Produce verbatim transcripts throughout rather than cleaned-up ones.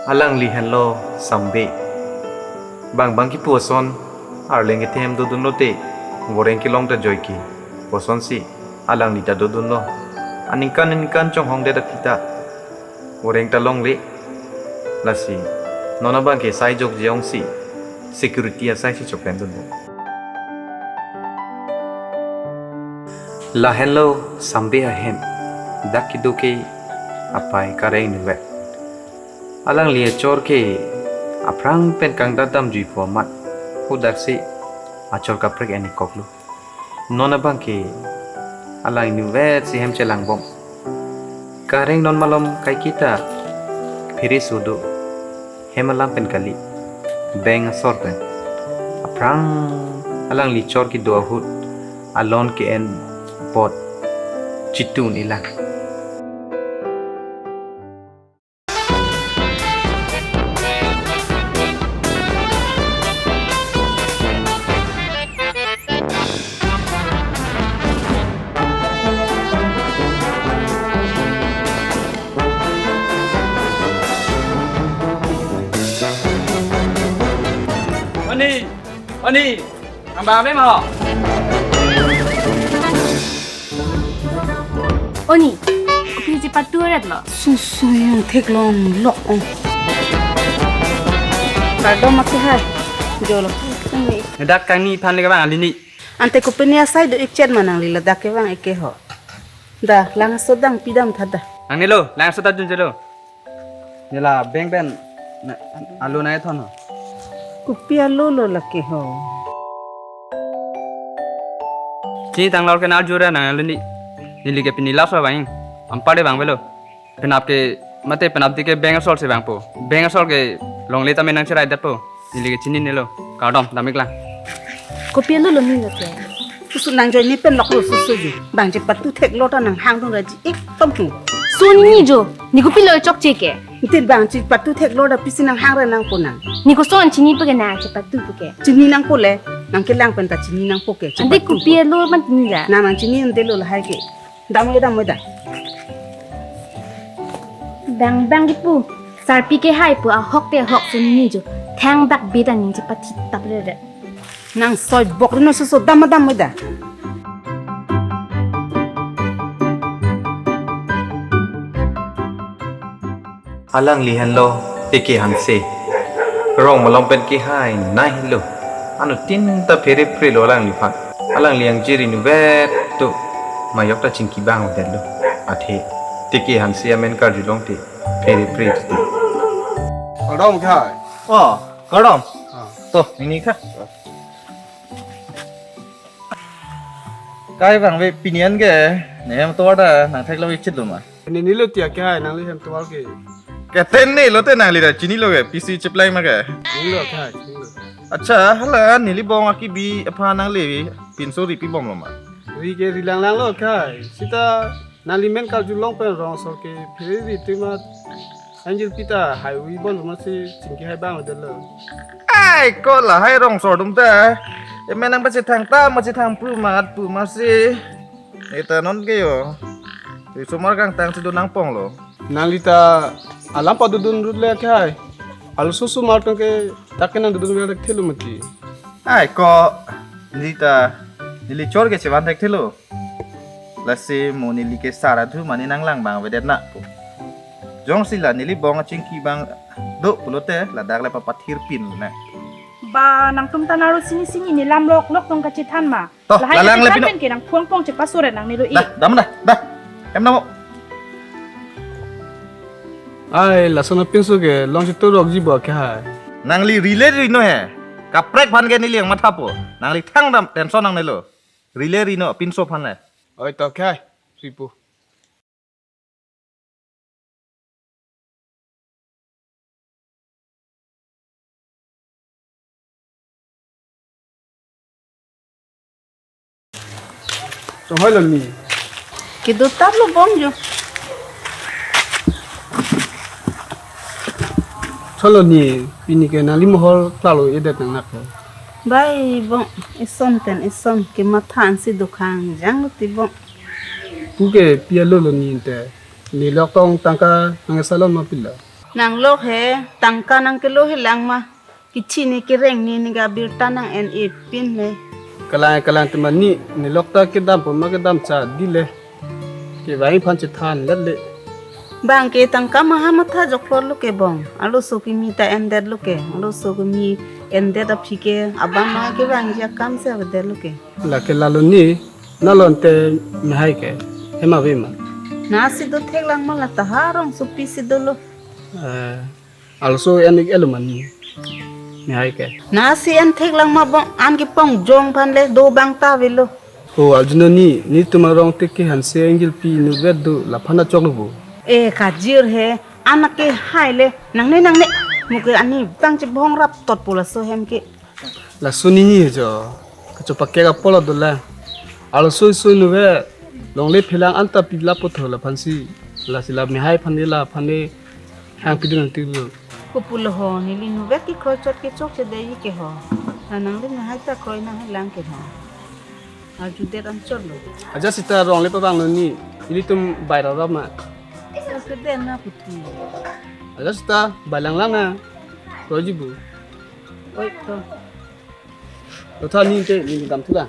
Alangli henlo Sambe. Bang bang kipu ason, arleng kethem dodunlote, voreng kelong ta joike pu asonsi alangli ta dodunlo. Aningkan aningkan chonghongdet aphi ta voreng ta longle. Lasi non abang ke sai jokje ongsi security asai si choklendunlo. Lahenlo Sambe ahem, dak kedo ke apei Kareng inutvet. Alangli achor ke aphrang pen kangdadamjui pu amat, hadaksi achor kaprek en-ik koklo. Non abang ke alang inutvet si hem chelangbom. Kareng non malom kaiketa phere so do. Hem alam pen kali, beng asor pen. Aphrang alangli chor kedo ahut alon ke-en apot chitun-ik lang. Oni, Oni, ang ba me ma ho? Oni, kopi chepatu ret lo. Susu yung theklong lok ong. Kardom ake hai. Jolo. Dak kangni aphan le kevang alini. Ante kopine asai do-ik chet ma nangli ladak kevang-ik ke ho. Da, lang aso dang pidam tha da. Nangne lo, lang aso ta dunje lo. Nela bank pen na, alo nangthon ho. Kopi alo lo lake ho. Chini tang lor ke nal jura nang alo ni. Neli ke pini laso abang. Ampar de bang velo. Penap ke mate penap di ke bank asor si vangpo. Bank asor ke longle tame nangcheraidet po. Neli ke chininelo. Kardom, dam-ik lang. Kopi alo lo ni lo ke. Susu nangjoine pen lok lo susu ji. Bang chepatu theklo ta nanghangdun ra ji. Ekdom hu. Soni jo. Ni kopi lo chokche ke. Ntil bang chepatu theklo ta pisi nanghang ra nangpo nang. Ni koson chini pu ke nang chepatu pu ke. Chini nangpo le. Nang kelang pen ta chini nangpo ke. Ante chepatu kopi alo man chini ra. Nang nangchini ante lo lahai ke. Dam-ik, dam-ik da. Bang bang kipu. Sarpi ke hai pu ahok te ahok si ni jo. Thangbak beta ning chepathi tap re re. Nang soi bok rino susu dam dam-ik da. Alangli henlo T K Hanse. Rong malom pen kehai nai helo. Anuttin ta phere pre lo alangliphan. Alangli angjir inutvet do. Majok ta chingki bang det lo. Athe T K Hanse amen karjulong te phere pre te. Kardom kehai. Oh, kardom. Ah. To, ini kha. Kehai bang ve pinian ke, ne hem tovar ta nang theklo-ik chet lo ma. Neli lo tiya kehai nangli hem tovar ke. Keten ne lo te nangli ta chinilo ke, pisi cheplai ma ke. Chinilo kehai, chinilo. Acha, hala neli bong akibi aphan nangli pinso ripi bom lo ma. Ri ke ri lang lang lo kehai. Sita nangli men karjulong pen rong asor ke phere ri tu ma. Anjir pita hai ui bon ma si chingki hai bang de lo. Ai, ko lahai rong asor atum ta. Emen nangpachethang ta, machethang pu mat pu ma si. Eta non ke yo. Risomar kangtang si do nangpong lo. Nangli ta alam padodun rut le kehai. Alo susu mar tong ke dak ke nang dodun ver thelo mati. Ai ko neli ta neli chor ke chevan thek thelo. Lasi mo neli ke sar adhu mane nanglang bang avedet na pu. Jongsi la neli bong achingki bang do pulote ladak le papathir pin na. Ba nangtum ta naro sini sini ne lam lok lok tong kachethan ma. To, lahai lalang le pino. Pen ke nang phuang pong chepasoret nangne lo i. Dah, dam dah, dah. Em namo. Ai, lason apinso ke long chitu rok ji bo kehai. Nangli ri le rino he. Kaprek aphan ke neli yang matha po. Nangli thang dam tension nangne lo. Ri le rino pinso aphan le. Oi to kehai, ripu. Chonghoi lo ni. Kedo tap lo bong jo. Cholo ni, pini ke nangli mohor klalo edet nang nak. Bai bong, eson ten eson kematha ansi dokhang jang lo ti bong. Pu ke pi alo lo ni ente. Neli lok tong tangka nang salon ma pilo. Nanglok he, tangka nangkelo he lang ma. Kichi ni kereng ni, ne ke abirta nang-en-e pin le. Kalang kalang tema ni, ne lok ta kedam pon ma kedam cha di le. Kevang aphan chethan let le. Bang ke tangka maha matha jokpor lo ke bong. Arloso kimi ta endet lo ke. Arloso kimi endet aphi ke abang ma kevangji akam si avedet lo ke. Lake lalo ni, nalon te mehai ke. Hema ve ma. Nasi do thek lang ma la ta ha rongsopi si dolo. Eh, arloso en-ik elo ma ni. Mehai ke. Nasi en thek lang ma bong, an kepong jong aphan le do bang ta avelo. Ho, arjuno ni, netum arong te ke hanse anggil pi inutvet do, laphan achok lo bo. E kajir he, an ke hai le, nangne nangne, mo ke ani tang chibhong rap tot pu laso hem ke. Laso ni ni jo, kachopakek apot lo dolang. Arloso iso inutvet, longle phelang anta pi lapo tho laphan si, lasi la mehai aphan le laphan le, hang pidun ang tiglo. Kopulo ho, neli inutvet ke kroi chot ke chokche dei ke ho. La nangli mehai ta kroi nang hai lang ke ho. Arjudet anchot lo. Aja sita rong le pabang lo ni, ilitum bai ra ra ma. Arjudet na puti. Aja sita bai lang lang na. Kroiji bu. Oi to. Lo tha ni te ni dam thu la.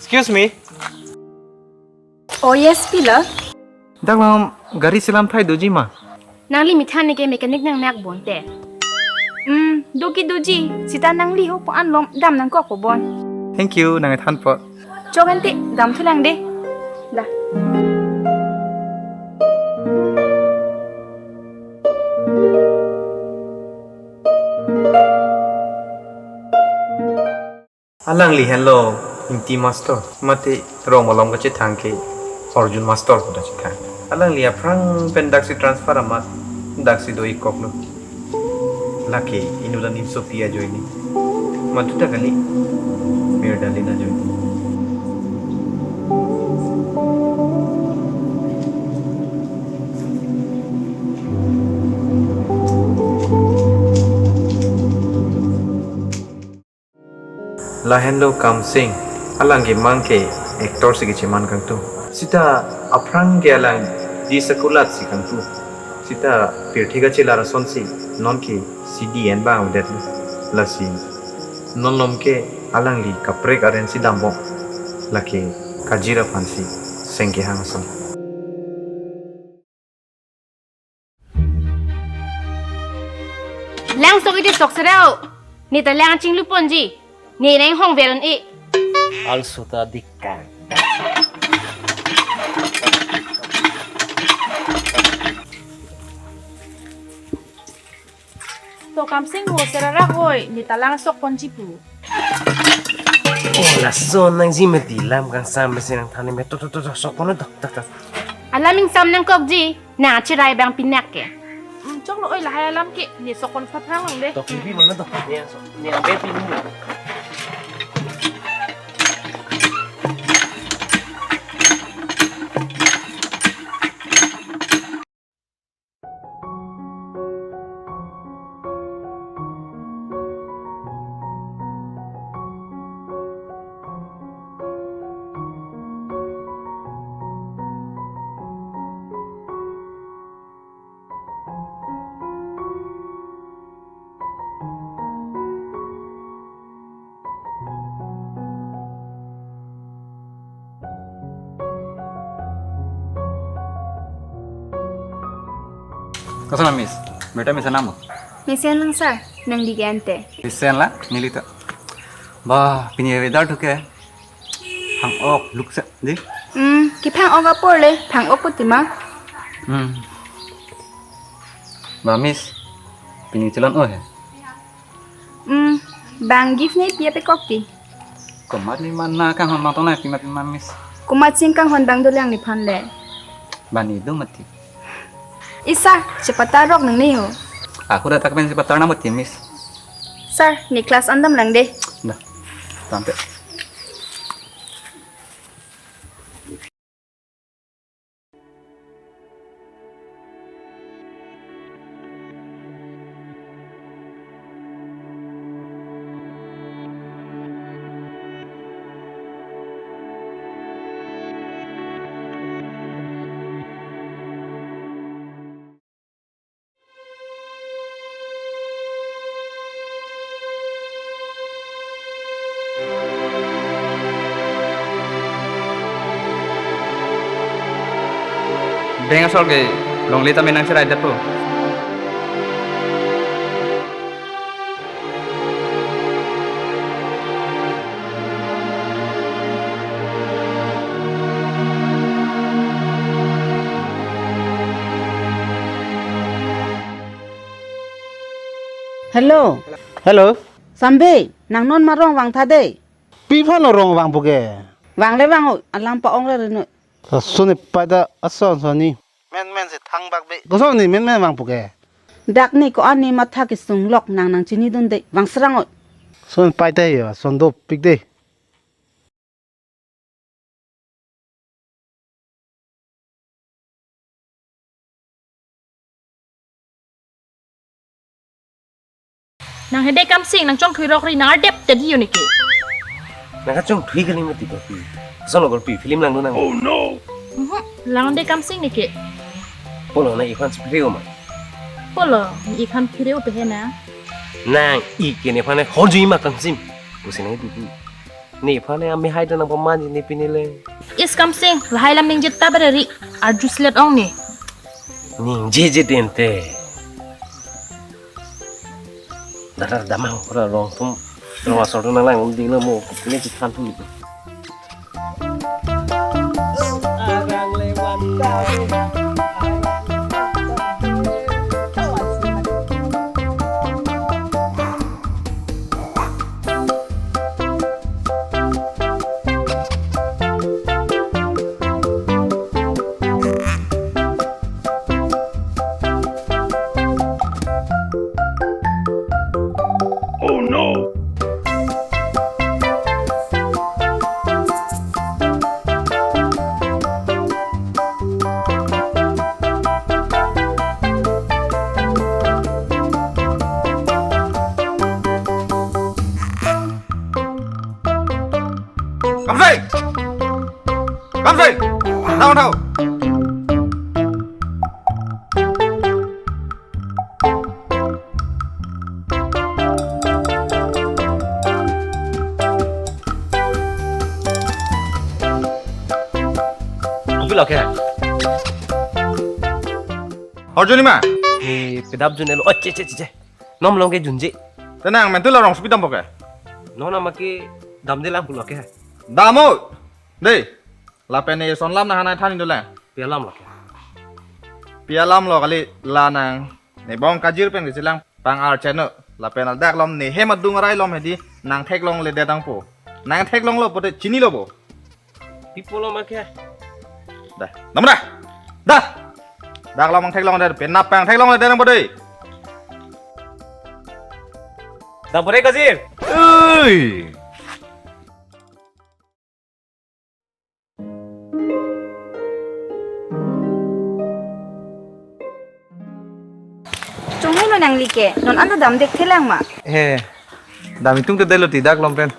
Excuse me. Oh yes, pilo. Dak along gari selam thai doji ma? Nangli mithan ne ke mechanic nangnak bon te. Hmm, doki doji, sita nangli ho po an lom dam nangkok po bon. Thank you, nangthan po. Chok ante, dam thu lang de. Da. Alangli henlo Ingti Master, mate rong malom kachethang ke Arjun Master pu ta chethang. Alangli aphrang pen daksi transfer amat daksi do-ik kok lo. Lake inut anim sopi ajoine. Madu ta kali. Mir Dalin ajoine. Lahenlo Kamsing, alang ke mang ke actor si kecheman kangtung. Sita aphrang ke alang di sakulat si kangtung. Sita pirthe kachelar ason si non ke C D en bang avedetlo. Lasi non lom ke alangli kaprek aren si dambom. Lake kajir aphan si sengke hang ason. Lang sok iti sok serau. Ne ta lang chinglu ponji. Ne neng hong veron e. Also ta dikang. To Kamsing ho serarak hoi, ne ta lang sok ponji pu. Oh, lason nangji mati lam kangsam besi nangthan ni me to to to to sok pon to to to. Alam ingsam nangkokji, nang achirai bang pinak ke. Hmm, choklo oi lahai alam ke, ne sok pon phaphang long de. Tok pipi mana tok? Ne sok, ne ambe pini. Koson, Miss? Berta mesen nang mo? Mesen lang, sir. Nangli ke ante? Mesen la, neli ta. Bah, pini weather thu ke. Phang-ok lukse, di? Hmm, kephang-ok apor le, phang-ok putima. Hmm. Bah, Miss, pini chelon-o he. Hmm, bang gift ne pia pekok ti. Komat ni mana kanghon bang tong na pima pima, Miss. Komat sing kanghon bang dolang nephan le. Bani do mati. Isa, chepatar rok nangne ho. Aku dak pen chepatar na mati, Miss. Sir, ne class an dam lang de. Dah. Tante. Reng asor ke longle tame nangcherai detpo. Hello. Hello. Sambe, nang non ma rong vangtha dei. Pi aphan lo rong vangpo ke? Vangle vang-o, alam pa-ong ra ri noi. Lason ne paita ason son ni. Menmen si thangbak be. Koson ni menmen vangpo ke? Dak ni ko-an ni matha kesung lok nang nangchinidun dei, vang srang-o. Son paita yo, son dopik dei. Nang hede Kamsing, nang chongthui rok ri, nang ardep tadi yo neke. Nang kachongthui kali mati kopi. Son lo kopi film langdun nang. Mhm, lang de Kamsing neke. Pulo nang iphan phiri-o ma? Pulo, iphan phiri-o pehe na. Nang ik ke nephan horju-i ma Kamsing. Pusi nang pipi. Nephan ne amehai ta nangpamanji ne pini le. Is Kamsing, lahai lam ningje ta bereri. Arju slet ong ne. Ningjeje tente. Datar damang ora rong atum. Rong asor atum nang lang ding lo mo. Pini chithan thu. Oh no! Kamsing! Kamsing! Thau, thau! Kopi lo ke? Horju-i ma? Ni pedap jun-elo. Oh, che, che, che, che. Nom long ke junje. Tenang, mentu la rong supi dampo ke? Non nama ke damde lang pulo ke? Dam-o. Dei. Lapen ne son lam nang hanai than-i dolang. Pi alam lo ke? Pi alam lo kali la nang. Ne bong kajir pen kechelangpang archeno. Lapen ladak lom ne hem adung arai lom hedi nang theklongledet nangpo. Nang theklonglo pote chinilo bo. Pi pulo ma ke? Dah, dam dah. Dah. Dak lom nang theklongledet, penap pang theklongledet nangpo dei. Dam po dei Kajir. Oi. Chonghoi lo nangli ke, non anta dam dek thelang ma? He, dam itum te delo ti dak lom pen.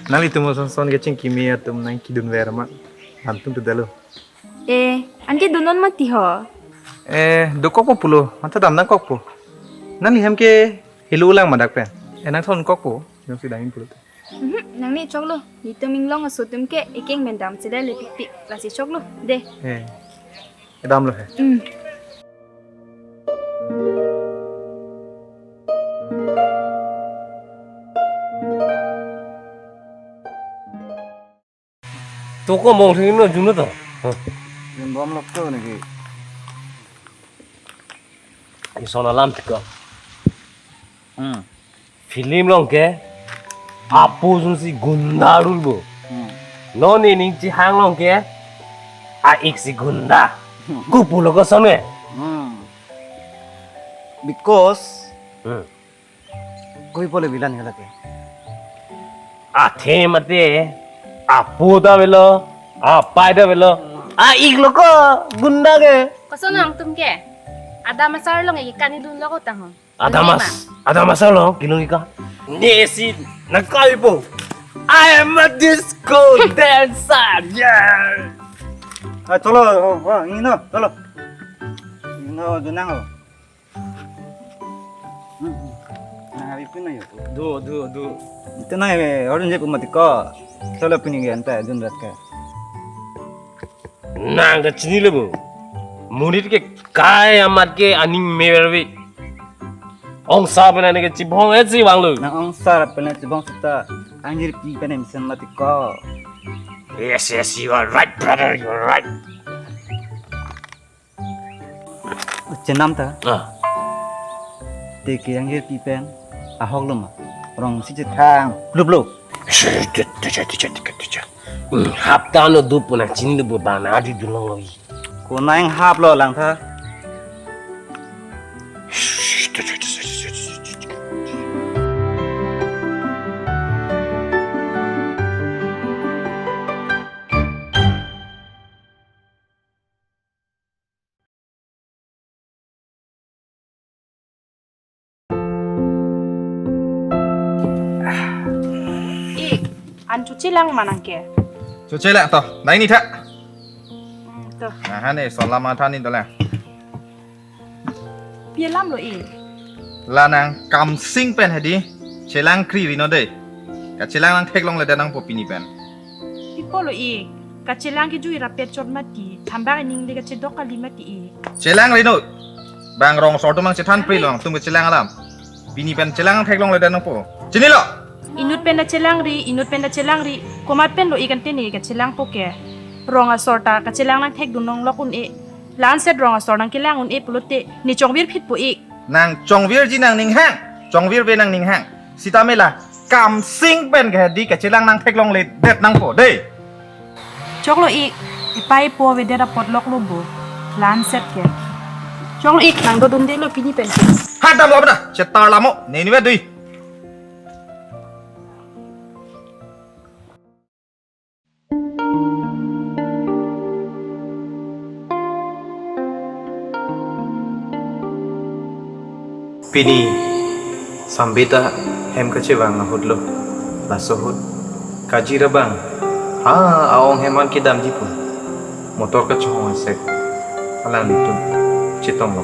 Nanglitum ason son ke chingki me atum nang kidunver ma. Dam itum te delo. Eh, anke dun non mati ho? Eh, dokokpo pulo, anta dam nangkokpo. Nangli hem ke helo lang ma dak pen. Eh, nang thonkokpo, jongsi dam in pulo te. Mhm, nangli choklo. Netum inglong aso atum ke ekeng pen dam chedai le pikpik. Lasi choklo. Dei. He. Kedam lo he. Hmm. To ko mong thengno jun-o to. Huh. Jun bom lok to niki. Ison alam piko. Hmm. Film long ke apo jun si gunda rule bo. Hmm. Non ne ning chihang long ke a-ik si gunda. Hmm. Kopulo koson ne? Hmm. Because Hmm. Koi pole villain ke lake. Athe mate, apo ta avelo, apai ta avelo, a-ik lo ko gunda ke. Koson nangtum ke? Adam asar long eki kani dun lo ko tang ho. Adam as-, Adam asar long kilong ika. Ne si nangkaipo. I am a disco dancer. Yeah. Ah, cholo, oh, oh, ingno, cholo. Ingno, dunang ho. Hmm, hmm. Nang hari pin na yo. Do, do, do. Ito na eh, orun je pumati ko. Solo pini ge anta dun rat ka. Nang kachinilo bo. Monit ke kai amat ke aning meverve. Ongsa pen ani ke chibong etsi vanglo. Nang ongsa pen chibong seta angjirpi pen mesen mati ko. Yes, yes, you are right, brother, you are right. Chenam ta. Ah. Te ke angjirpi pen ahok lo ma. Rong si chethang. Blup blup. Shi, tu, tu, tu, tu, tu, tu, tu, tu. Hmm, hapta no dup na chini dup bang na di dun long lo. Ko nang hap lo lang tha. Ik, an chochelang ma nang ke? Chochelang to, nai ni tha. Hmm, to. Nah, ne, solam atha ni dolang. Pi alam lo ik? La nang Kamsing pen hedi, chelang kri rino de. Kachelang nangtheklongledet nangpo pini pen. Pi apotlo ik, kachelang kejui rapet chot mati, thambak aning le kachedok kali mati ik. Chelang rino. Bang rong asor atum nangchethan pri long, tum kachelang alam. Pini pen chelang nangtheklongledet nangpo. Chinilo? Inut pen ta chelang ri, inut pen ta chelang ri. Komat pen lo ik ante ne kachelangpo ke. Rong asor ta kachelang nangthekdun longlok un-e. Lanset rong asor nangkelang un-e pulote ne chongvir phitpo ik. Nang chongvirji nangning hang, chongvirve nangning hang. Sita mela Kamsing pen ke hedi kachelang nangtheklongledet nangpo, dei. Choklo ik, ipei ipo avedet apot loklo bo. Lanset ke. Choklo ik, nang dodunde lo pini pen. Hadam lo abada, chetar lamo, neni ve dui. Pini Sambi ta hem kachevang ahut lo, laso ahut Kajir abang ha aong hem an kedamji pu motor kachehong asek alanglitum chetong lo.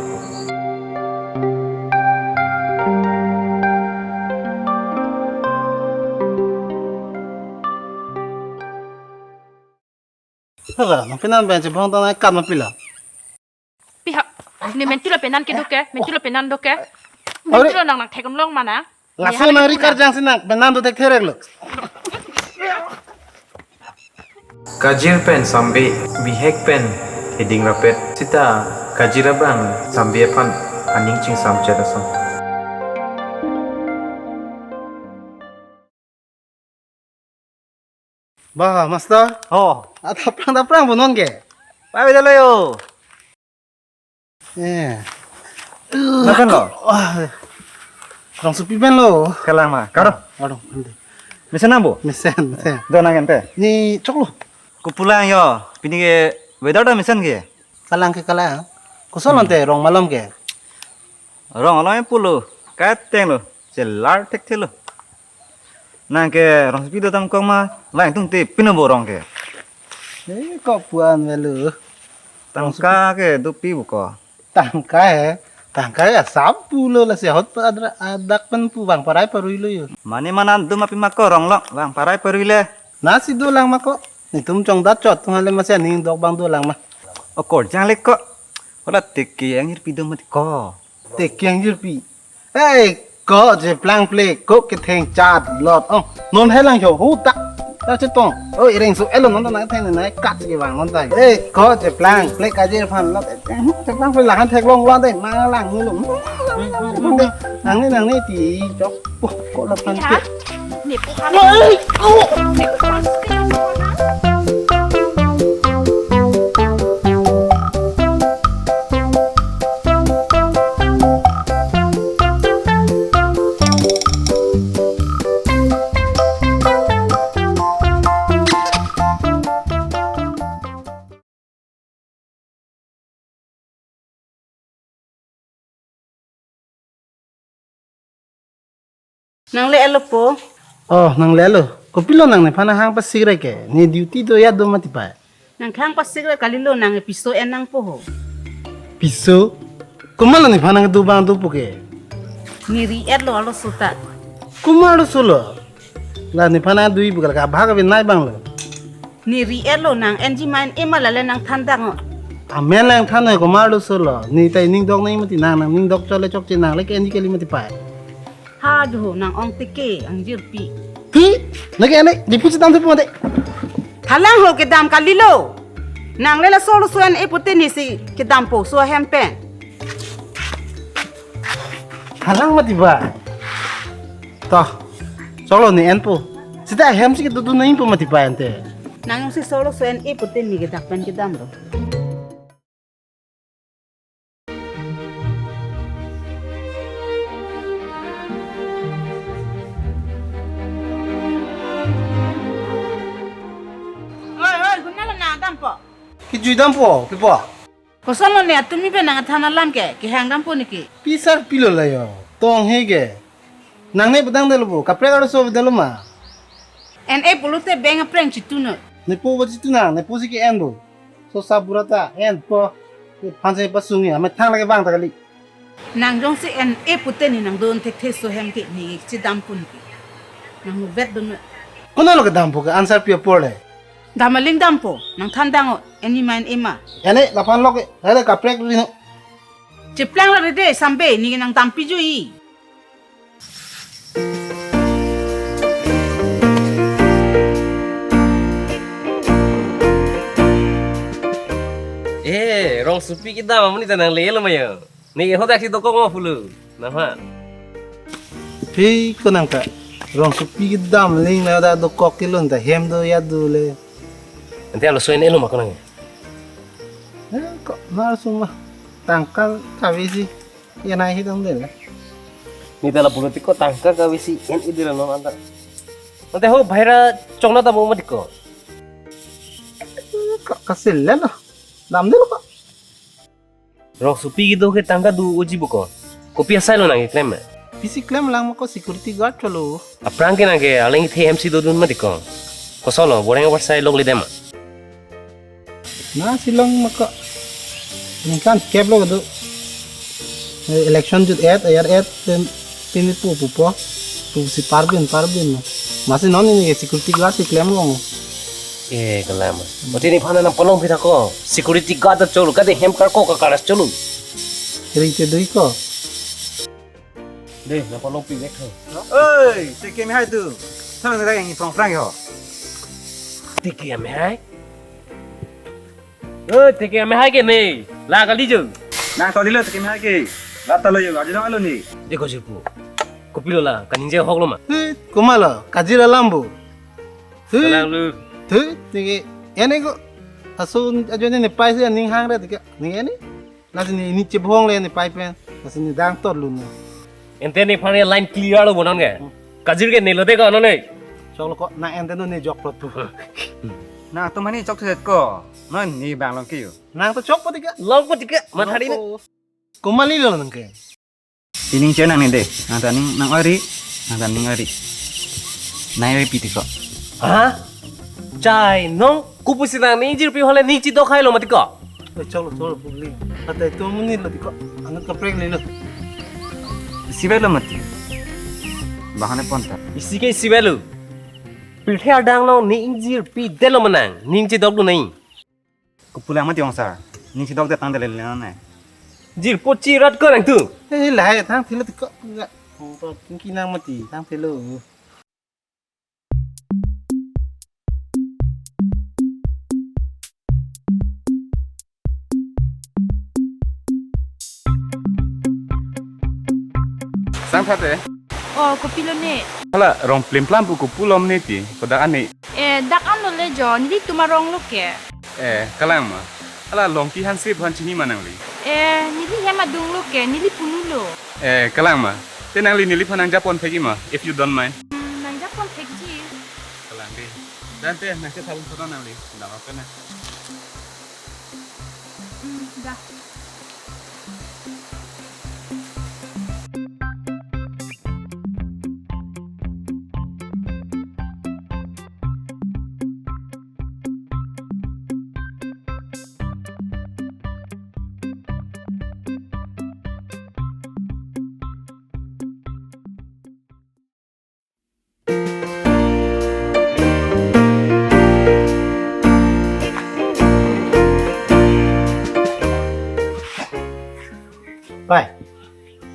Hala, nang penan bench bong tang nai kat ma pila. Piha, ne mentulo penan kedo ke, mentulo penan do ke. Are. Mentulo nang nangthek-un long ma nang. Laso nang ri karjang si nang penan do thek therek lo. Kajir pen Sambi bihek pen hiding rapet sita Kajir abang Sambi aphan aning chingsam chet ason. Bah, master. Oh. Ata prang ta prang bo non ke. Pai beda lo yo. Eh. Nakan lo? Ah. Rongsopi pen lo. Kalang ma. Karo. Aduh, ante. Mesen nang bo? Mesen, mesen. Do nang ente. Ni choklo. Kopulang yo. Pini ke weather ta mesen ke. Kalang ke kalang. Koson ante rong malom ke. Rong along pulo. Kateng lo. Chelar thekthelo. Nang ke rongsopi do tam kong ma, lang tung te pino bo rong ke. Eh, kok puan velo. Tangka ke dopi bo ko. Tangka he, tangka he asap pulo lasi ahut adra-, adak pen pu vang parai parui lo yo. Mane manan dum api ma ko rong long, vang parai parui le. Nasi dolang ma ko, netum chongdat chot tung hale masi aning dok bang dolang ma. O korjang le ko, hola teke angjirpi do mati ko. Teke angjirpi. Hei, ko cheplang ple, ko ketheng chat lot. Oh, non helang yo, hu tak. Ta chetong. Oh, ireng su elo non ta nang theng nai kat si vang non ta. Hei, ko cheplang ple Kajir aphan lot. Eh, cheplang ple lahan theklong lot dei, ma lang ni lo. Nang ni, nang ni ti chok. Oh, ko la phan ke. Ni phan. Hei, ko. Nang le elo po? Oh, nang le elo. Kopilo nang nephan hang pasik re ke? Ne duty do ya do mati pai. Nang hang pasik re kalilo, nang piso en nangpo ho. Piso? Komat lo nephan nang do bang do po ke? Ne ri et lo alo sota. Komat lo solo? La nephan nang dui buka la kabhag abe nai bang lo. Ne ri et lo, nang enji main ema lale nang thandang o. Amen lang than noi, komarlo solo. Ne ta ning dok nangji mati, nang nang ning dok chole chokche, nang le ke-enji kali mati pai. Ha jo, nang ong teke, angjirpi. Hi, nang ke-en-e, jirpi chedam thupo mati. Halang ho kedam kalilo. Nang le laso laso en-e pute nesi kedampo laso ahem pen. Halang mati ba. Toh, choklo ne enpo. Seta ahem si kedodun nangpo mati pai ante. Nang jongsi laso laso en-e pute ne ke dak pen kedamlo. Oi, oi, gunalo nang dampo. Kejui dampo, pipo. Kosonlo ne atumi pen nang athan alam ke, kehang dampo neke. Pi sarpilo la yo, tong he ke. Nang ne pedang delo bo, kaprek arloso delo ma. En-e pulote beng apreng chitu noi. Nepo bo chitu nang, nepo si ke-en bo. So sabura ta enpo. Ke phan se pasung ya, methang lake bang ta kali. Nang jongsi en-e pute ne nang don thekthe laso ahem ke ne chedam pun ke. Nang nuvet dun noi. Konatlo kedampo ke answer pi apor le. Dam aling dampo, nang than dang o, en-e ma en-e ma. En-e, laphan lok ke, lale kaprek ri no. Cheplang la rede, sambe, ne ke nang dampi jui. Eh, Rongsopi kedam amonit ta nanglelo ma yo. Ne ke hodak si dokok ma pulo. Nama? Hei, ko nang ka. Rongsopi kedam aling na da dokok kelun ta hem do ya do le. Ante alo soin elo ma ko nang. Eh, ko mar suma. Tangka kave si. Ya nai hidang dele. Ne ta lapulo tiko tangka kave si en-e dele non anta. Ante ho bahira chokna ta mo mati ko. Ka-, kasil le lo. Dam dele ko. Rongsopi kedo ke tangka do-oji bo ko. Kopi asai lo nang keklem ma. Pisi klem lang ma ko security guard cholo. Aphrang ke nang ke aling the M C dodun mati ko. Kosonlo boreng apar sai lok le dema. Na Shillong ma ko. Ningkan kep lo do. Eh, election jut et, ayar et, pen, pen pu pu po. Pu si parbin, parbin. Masi non ne ke security guard si klem lo. Eh, kelam. Mati nephan nangpalongpi tha ko. Security guard ta cholo, kade hem karkok ka karas cholo. Ring te dui ko. De, nangpalongpi vek tha. Oi, teke me hai tu. Thanang dak yang prong prang yo. Teke me hai. Oi, teke me hai ke ne. La kali jo. Nang toli lo teke me hai ke. La talo yo, ajo lo ni. Deko jirpo. Kopilo la, kaningje hok lo ma. He, komatlo, kajir alam bo. He. Salam lu. He, teke. Ene ko. Aso ajo ne pai si aning hang re teke. Ne ene. Lasi ne, ne chebhong le ne pai pen. Lasi ne dang tot lu ne. Ante nephan line clear lo bo non ke. Hmm. Kajir ke ne lo de ko non ne. Choklo ko na ante no ne jok plot pu. Na atum hani chok set ko. Non ne bang long ke yo. Nang to chok po teke. Long po teke. Mathari ne. Ko. Komatlo lo nang ke. Ining chen nang ne de. Nang ta ning nang ori. Nang ta ning ori. Nai ori pi tiko. Ha? Chai nong, kopusi nang ne ingjirpi hole ne chidok hai lo mati ko. Eh, choklo, choklo, public. Ate to amonit lo tiko. Anut kaprek le lo. Isivet lo mati. Bahane pon ta. Isi ke isivet lo. Pirthe adang lo ne ingjirpi det lo ma nang. Ne chidok lo nai. Kopulang mati ong sar. Ne chidok det tang dele le nang ne. Jirpo chirat ko nang tu. Eh, lahai thang thilo tiko. Enggak. Ong to tingki nang mati, thang thilo. Sang thate. Oh, kopilo ne? Hala, rong plim plam pu kopulo ma ne ti, kodak ani. Eh, dak anlo le jo, nelitum arong lo ke. Eh, kalang ma. Hala, Longki Hanse aphan chini ma nangli? Eh, neli hem adung lo ke, neli punu lo. Eh, kalang ma. Te nangli neliphan nang japon thekji ma, if you don't mind. Hmm, nang japon thekji. Kalang de. Dan te, nang chethabun photo nangli. Dam apen na. Hmm, da.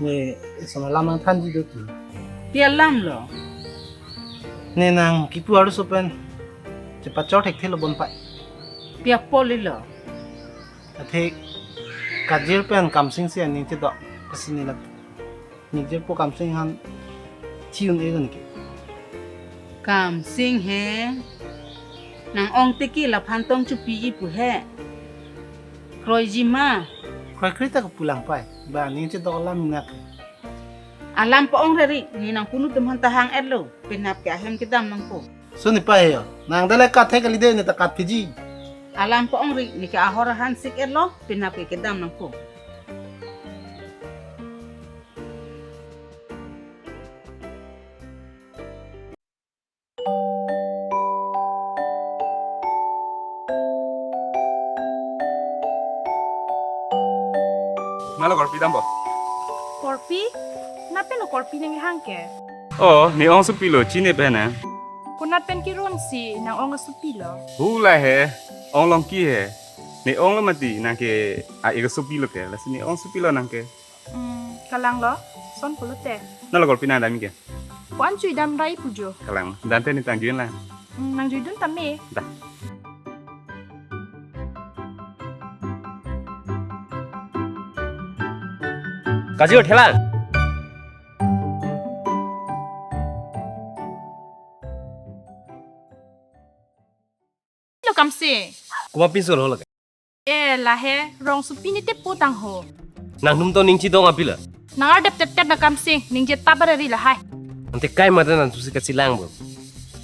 Ne, eson alam nangthanji do tu. Pi alam lo? Ne nang kipu arloso pen chepachor thekthelo bonpai. Pi apotlo? Athe Kajir pen Kamsing si aning chedok, kasi ne la. Nijirpo Kamsing aphan thi un-e ko neke. Kamsing he. Nang ong tiki laphan tong chopiji pu he. Kroiji ma. Kroikre ta kepu lang pai. Ba aning chedok alam nak. Alam pa-ong reri, ne nangpunu atum aphan ta hang-etlo, penap ke ahem kedam nangpo. Suni pa he yo. Nang dale kat he kali de, ne ta kat piji. Alam pa-ong ri, ne ke ahor ahan sik-etlo, penap ke kedam nangpo. Nalo korpi dampo? Korpi? Nat pen lo korpi ning hang ke? Oh, ne ong sopilo, chini pen na. Konat pen keron si nang ong sopilo? Hu la he, ong Longki he. Ne onglo mati nang ke a-ik sopilo ke, lasi ne ong sopilo nang ke. Hmm, kalang lo, son pulote. Nalo korpi nang dam ke? Ko-an chui dam rai pujo. Kalang, dante ne tang juin la. Hmm, nang juidun tame. Da. Kajir thelang. Lo Kamsing. Komat pinso lo lake? Eh, la he, Rongsopi ne tepo tang ho. Nangtum to ning chidong apila? Nang ardep tep tep na Kamsing, ningje tap arari lahai. Ante kai mata nangtum si kachelang bo.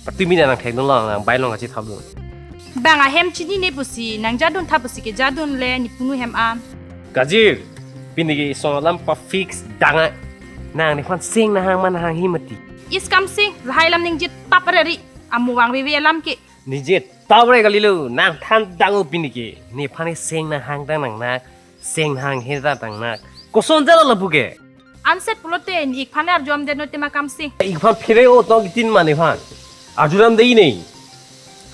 Pati mina nang thekdun long, nang bai long kachethap dun. Bang ahem chinine pusi, nang jadun thap pusi kejadun le, ne punu hem an. Kajir, pini ke eson alam pa fix dang ai. Nang nephan seng nahang ma nahanghe mati. Is Kamsing, lahai alam ningje tap arari, amo vangveve alam ke. Ningje tap arari kalilo, nang than dang o pini ke. Nephan seng nahang dang nang nak, seng nahanghe dang nang nak. Koson jalo lapu ke? Anset pulote ne ik aphan arjom det no tema Kamsing. Ik aphan phere o tong kitin ma nephan. Arjuram dei ne.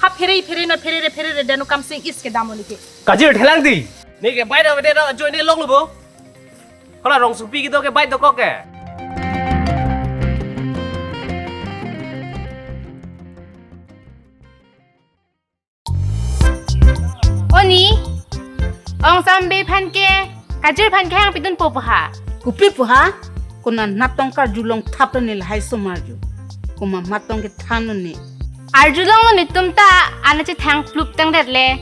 Ha phere phere no pherere pherere det no Kamsing is kedam o ne ke. Kajir thelang di. Ne ke bai da det no ajoine longlo bo. Hala Rongsopi kedo ke bai dokok ke. Oni, ong Sambe aphan ke, Kajir aphan ke hang pidunpo pu ha. Kopi pu ha, konat natong karjulong thap ne lahai somar jo. Komat matong kethan ne. Arjulonglo netum ta, ana chethang plup tangdet le.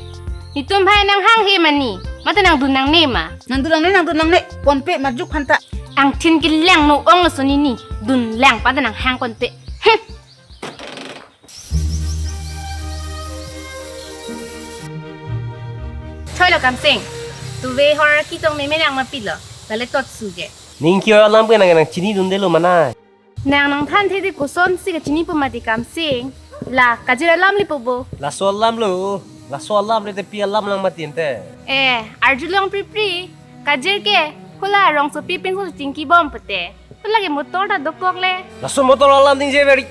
Netum hai nanghanghe mani, mate nangdun nangne ma. Nangdun nangne, nangdun nangne, ponpe majok aphan ta. Angthin kelang no ong lo soni ne, dun lang pa ta nanghang ponpe. Hmm. Thoi lo Kamsing. Tuve hor kitong meme nang ma pilo. Lale tot su ke. Ning ke-oi alam ke nang nang chinidundelo mana. Nang nangthan thedi kosonsi kachinipo mati Kamsing. La Kajir alam lipo bo. Laso alam lo. Laso alam le te pi alam lang mati ante. Eh, arjulong pripri. Kajir ke. Hula Rongsopi pinso chingki bom pute. Hula ke motor ta dokok le. Laso motor alam ningje veri.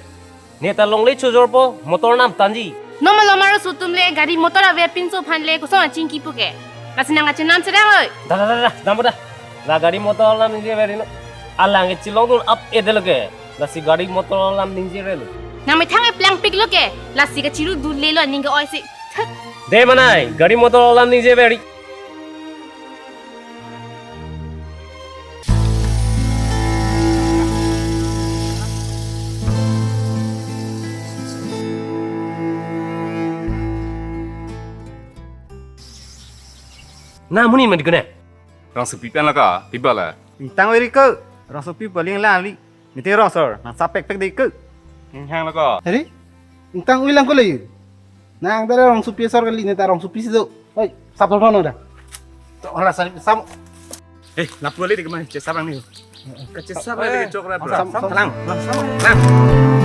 Ne ta longle chojorpo, motor nam tanji. Nom alomar sutum le, gari motor ave pinso aphan le, koson achingki pu ke. Lasi nang achenam serang oi. Da, da, da, da, dam da. La gari motor alam ningje veri no. Alang ke chilongdun ap-edelo ke. Lasi gari motor alam ningje veri lo. Nang methang e plangpiklo ke. Lasi kachiru dun lelo aning ke oi si. Thak. De manai, gari motor alam ningje veri. Na muni mandi kune. Rongsopi pen laka, pi bala. Ingtang veri ko. Rongsopi paling lali. Mite Rongsor, nang sapek pek dei ke. Hang lo ko. Hari? Ingtang ui lang ko le. Nang dara Rongsopi asor kali ne ta Rongsopi si do. Oi, sap thon da. To hala sari sam. Eh, lapu le de kemai, chesap lang ne. Kachesap le de chok ra. Sam, sam, lang. Lang.